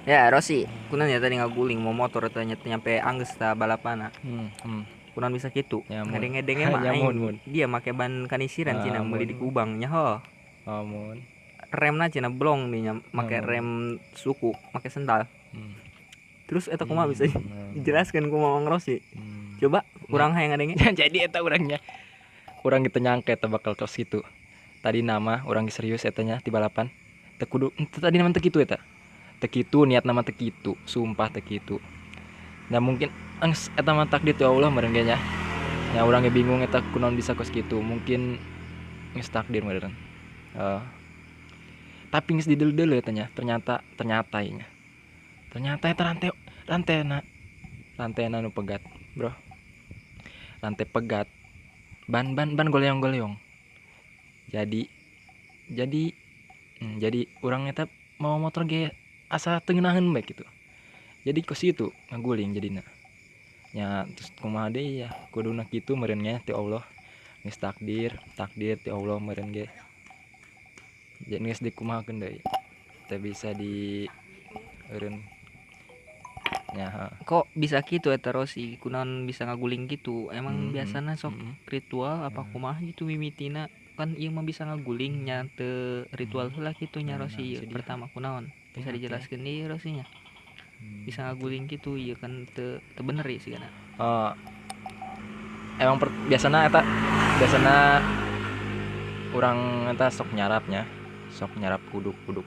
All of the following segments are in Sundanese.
Ya Rossi, kunaon ya tadi ngaguling mau motor eta nya nyampe anggeus ta balapana. Kunaon bisa kitu? Ya, mun. Ngedenge-denge mah Ya, aing. mun, mun. Dia make ban kanisiran Ah, cina meuli mun. di Kubang nya ho. Oh, mun. Remna cina blong nih nya make Hmm. rem suku, make sendal. Terus eta kumaha bisa dijelaskan kumaha Mang Rossi? Coba urang hayang ngadenge. Jadi eta urangnya. Urang gitu nyangka eta bakal kos kitu. Tadi nama urang serius eta nya di balapan. Teu kudu teu tadi nama teu kitu eta. Teu kitu niat nama teu kitu, sumpah teu kitu. Nah mungkin angges eta mah takdir ti Allah meureun ge nya. Nya urang ge bingung eta kunaon bisa kos kitu. Mungkin geus takdir meureun. Tapi geus dideuleu-deuleu eta nya, ternyata ieu nya. Ternyata eta rantena nu pegat, bro. Rantai pegat. Ban goleong-goleong. Jadi urang eta mau motor ge asa teu ngeunaheun bae kitu. Jadi kos kitu ngaguling jadina. Nya terus kumaha deui ya, kuduna kitu meureun nya ti Allah. Geus takdir ti Allah meureun ge. Jadi geus dikumahakeun deui. Teu bisa di eureun. Ya, heeh. Kok bisa kitu eta Rossi? Kunaon bisa ngaguling gitu? Emang biasana sok ritual apa kumaha gitu mimitina? Kan ieu mah bisa ngaguling nya teu ritual heula kitu nya Nah, Rossi ieu sedih. Pertama kunaon? Bisa Ingat ya. dijelaskeun deui Rossi nya? Bisa ngaguling gitu ieu kan teu bener ieu sigana. Oh. Emang biasana eta, biasana urang eta sok nyarapnya, sok nyarap uduk-uduk.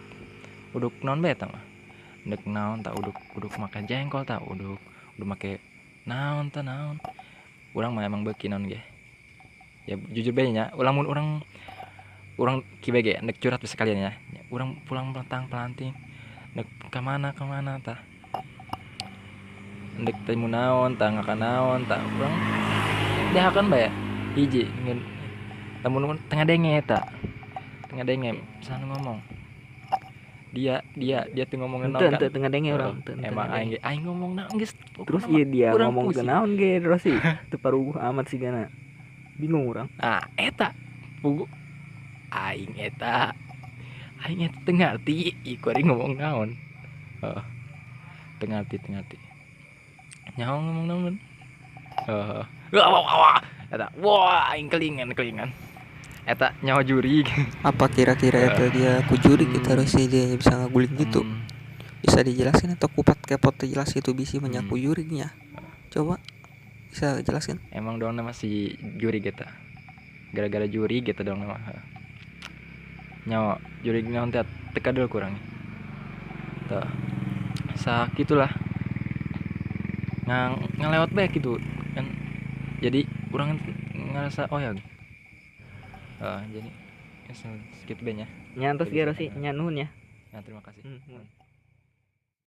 Uduk naon bae eta mah? Ndek naon ta uduk make jengkol ta uduk make naon ta naon. Urang mah emang beuki naon ge. Ya jujur bae nya, lamun urang kieu bae ge ndek curhat we sekalian ya. Urang pulang pelantang pelanting ndek ka mana ka mana ta. Ndek teh mu naon ta ngakan naon ta urang dihakan bae hiji ngeun lamun tengah denge eta. Tengah denge sana ngomong. Dia tuh ngomongin naon Henteu, kan? henteu tengah denge urang, Heeh. henteu, henteu Emang ngadenge. aing ge, aing ngomong naon geus, pokona Terus mah ieu dia urang ngomong pusing. naon ge Rossi? Teu paruguh amat sigana. Bingung urang. Nah, eta pugu aing eta. Aing eta teu ngarti ieu kuari ngomong naon. Heeh. Teu ngarti, teu ngarti. Nyaho ngomong naon? Heeh. Wah, wah, wah, wah. Eta, wah, aing kelingan. Eta nyaho jurig. Apa kira-kira eta dia ku jurig eta Rossi dia bisa ngaguling gitu? Bisa dijelaskan atau kupat kepot teu jelas itu bisi menyaku jurignya. Coba bisa jelaskan? Emang doang nama si jurig eta. Gara-gara jurig eta doang nama. Nyawa jurig naon teh teu kadel kurang. Tah. Sakitulah. Ngalewat bae gitu kan. Jadi urang ngerasa oh ya. Jadi segitu bae nya. Nya entos Jadi ge Rossi, saya- nya nuhun ya. Ya, terima kasih. Nuhun.